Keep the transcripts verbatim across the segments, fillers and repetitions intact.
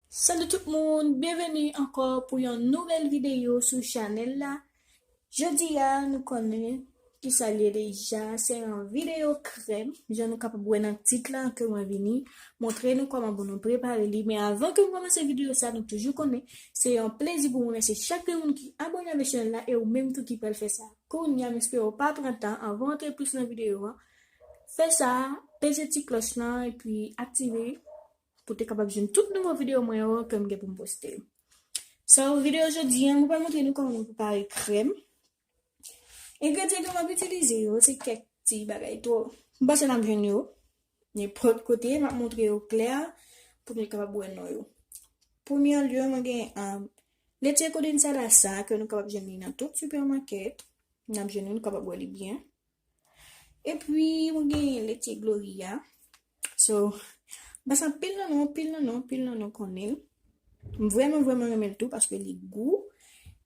Salut tout moun, byenveni ankò pou yon nouvèl videyo sou chanèl la. Jodi a, nou konnen kisa l ye deja, se yon videyo krèm, jan nou kapab wè nan tit la ke mwen vini montre nou kòman pou nou prepare li. Men avan ke m kòmanse videyo sa, nou toujou konnen se yon plezi pou mwen remèsye chak grenn moun ki abòne avèk chanèl la e ou menm tou ki pral fè sa. Kounye a, m espere w pa pran tan, anvan antre plis nan videyo an, fè sa, peze ti klòch lan epi aktive pou te kapab jwenn tout nouvo videyo mwen yo ke m gen pou m poste. So, videyo jodi a, mwen pral montre nou kòman nou prepare krèm. Engredyan ke m ap itilize yo, se kèk ti bagay tou. M panse n ap jwenn yo nenpòt kote, m ap montre yo klè pou nou kapab wè non yo. Premye lye, mwen gen, um, leche kondensada sa ke nou kapab jwenn li nan tout sipèmakèt. N ap jwenn li, nou kapab wè li byen. Epi, mwen gen leche Gloria. So, m pase anpil nan nou, anpil nan nou, anpil nan nou konnen l. M vrèman, vrèman renmen l tou paske li gou.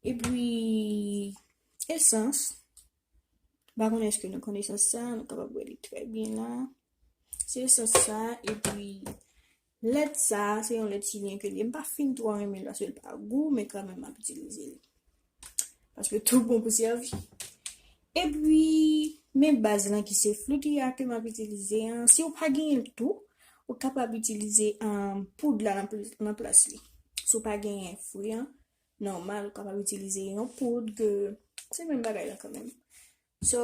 Epi, esans. M pa konnen èske nou konn esans sa, nou kapab wè li trè byen la. Se esans sa, epi lèt sa, se yon lèt chilyen ke li ye. M pa fin twò renmen l paske l pa gou, men kanmenm m ap itilize li. Paske tou bon pou sèvi. Epi, men baz lan ki se Frutia ke m ap itilize an. Si w pa genyen l tou, ou kapab itilize, um, poud la nan pl-, nan plas li. Si w pa genyen fwi an, nòmal, ou kapab itilize yon poud ke se menm bagay la kanmenm. So,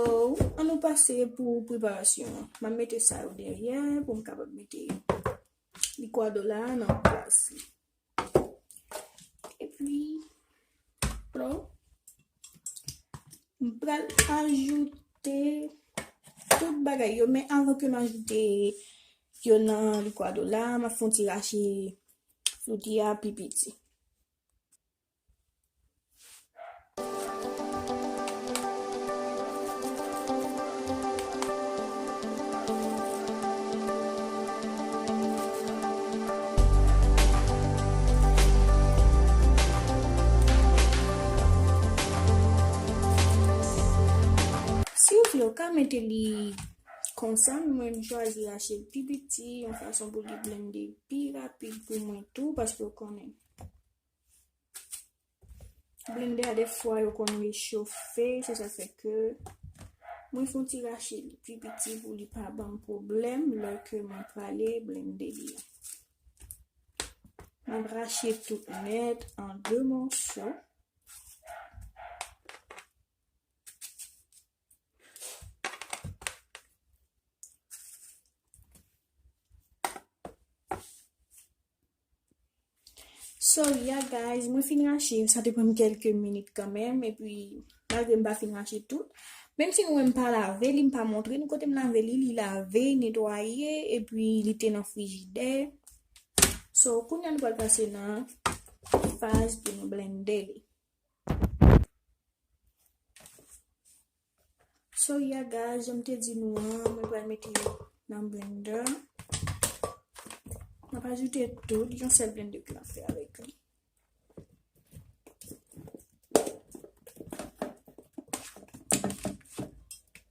ann nou pase pou preparasyon an. M ap mete sa yo dèyè pou m kapab mete likwado la nan plas li. Epi, pran, m pral ajoute tout bagay yo, men avan ke m ajoute yo nan likwado la, m ap fè yon ti rache Frutia pi piti. Si w vle, w ka mete li konsa, men mwen, m chwazi rache l pi piti, yon fason pou li blende pi rapid pou mwen tou, paske w konnen blendè a, defwa, yo konn rechofe, se sa fè ke mwen fè yon ti rache li pi piti pou li pa ban m pwoblèm lè ke mwen prale blende li an. M ap rache tout nèt an de mòso. Sorry ya, guys, mwen fin rache, sa te pran m kèlke minit kanmenm, epi malgre m pa fin rache tout, menm si nou wè m pa lave li, m pa montre nou kote m lave li, li lave, netwaye, epi li te nan frijidè. So, kounye a nou pral pase nan faz pou nou blende li. So, ya, guys, jan m te di nou an, mwen pral mete yo nan blender. M ap ajoute tout, yon sèl blender ke m ap fè avèk li.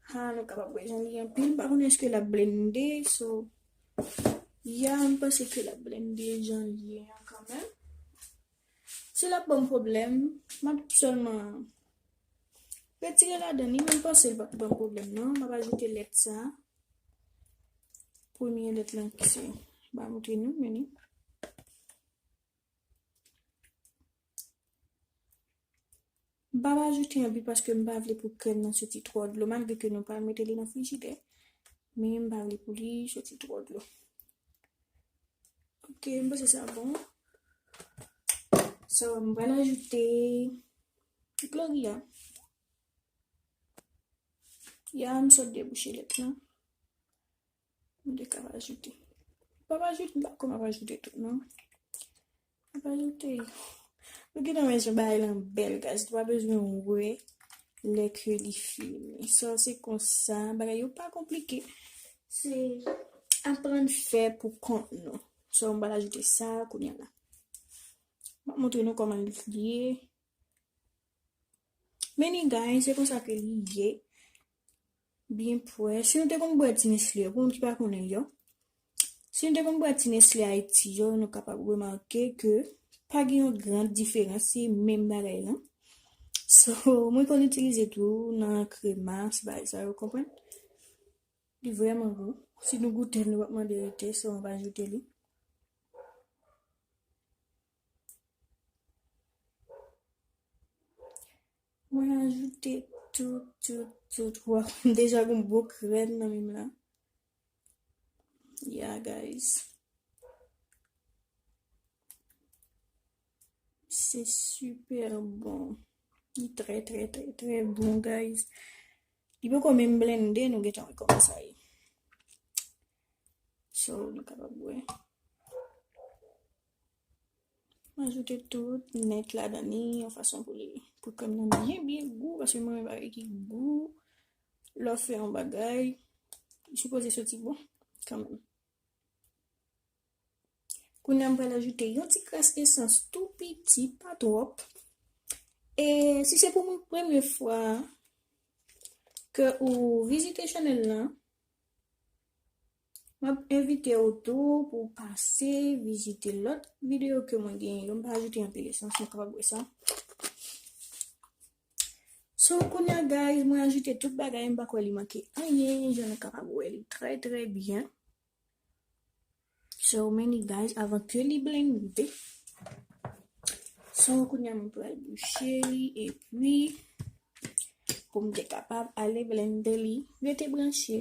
Ha, nou kapab wè jan li anpil. M pa konnen èske l ap blende, so, ya, m panse ke l ap blende jan li ye an kanmenm. Si l ap ban m pwoblèm, m ap sèlman retire ladan li, men m panse l p ap ban m pwoblèm non. M ap ajoute lèt sa. Premye lèt lan ki se, m pa montre nou, men li. M pa va ajoute anpil paske m pa vle pou krèm nan soti twò dlo, malgre ke nou pral mete li nan frijidè, men m pa vle pou li soti twò dlo. Ok, m panse sa bon. So, m pral ajoute Gloria. Ya, m sot debouche lèt lan. M te ka ajoute. M pa ajoute, m pa kòman ajoute tout non. M pa ajoute. Nou gentan wè jan bagay lan bèl, guys. Nou pa bezwen wè lè ke li fini. So, se konsa, bagay yo pa konplike. Se aprann fè pou kont nou. So, m pral ajoute sa kounye a la. M ap montre nou kòman li ye. Men li, guys, se konsa ke li ye. Byen pwè. Si nou te konn bwè ti Nestlé yo, pou moun ki pa konnen yo, Si nou te konn bwè ti Nestlé Ayiti yo, nou kapab remake ke pa gen yon gran diferans, se menm bagay lan. So, mwen konn itilize tou nan krema, se bagay sa yo, konprann? Li vrèman gou. Si nou goute l, nou p ap mande rete, so mwen pa ajoute li. Mwen ajoute tout, tout, tout. Waw, m deja gon bon krèm nan men m la. Yeah, guys. Se super bon. Li trè, trè, trè, trè bon, guys. Li poko menm blende, nou gentan wè kòman sa ye. So, nou kapab wè. M ajoute tout nèt ladan li, yon fason pou li, pou krèm nan byen, byen gou, paske mwen renmen bagay ki gou. Lè w fè yon bagay, li sipoze soti bon, kanmenm. Kounye a, m pral ajoute yon ti kras esans tou piti, pa twòp. E si se pou mwen premye fwa ke ou vizite chanèl lan, m ap envite w tou pou w pase vizite lòt videyo ke mwen genyen yo. M pa ajoute anpil esans, nou kapab wè sa. So, kounye a, guys, mwen ajoute tout bagay, m pa kwè li manke anyen, jan nou kapab wè li trè, trè byen. So, men li, guys, avan ke li blende. So, kounye a, mwen pral bouche li, epi, pou m te kapab ale blende li, rete branche.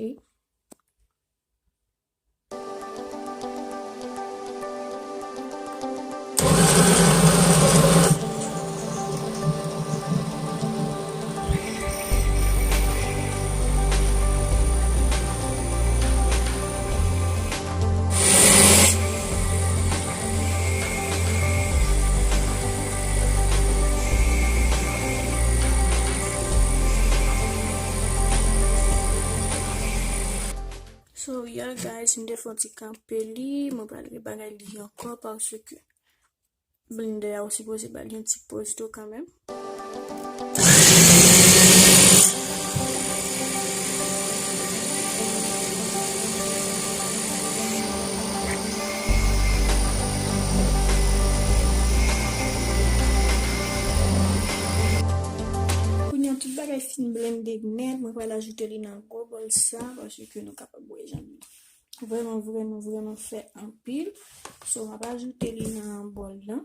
So, yeah, guys, m te fè yon ti kanpe li, mwen pral repare li ankò paske blender a ou sipoze ba li yon ti poz tou kanmenm. Kounye a tout bagay fin blende nèt, mwen pral ajoute li nan gwo bòl sa, paske nou kapab wè jan li vrèman, vrèman, vrèman fè anpil. So, m ap ajoute li nan bòl lan.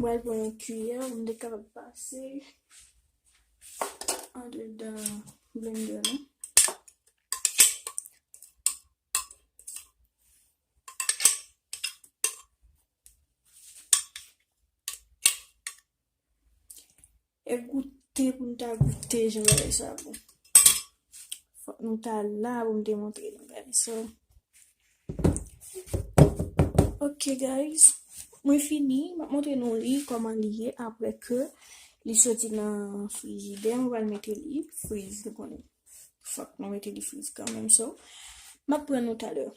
Mwen pran yon kiyè, mwen te kapab pase andedan blender lan. E goute pou n ta goute jan bagay sa bon. Fòk nou ta la pou m te montre nou, guys. So, ok, guys. Mwen fini. M ap montre nou li, kòman li ye apre ke li soti nan frijidè. Mwen pral mete li friz, nou konnen. Fòk nou mete li friz kanmenm. So, m ap pran nou talè.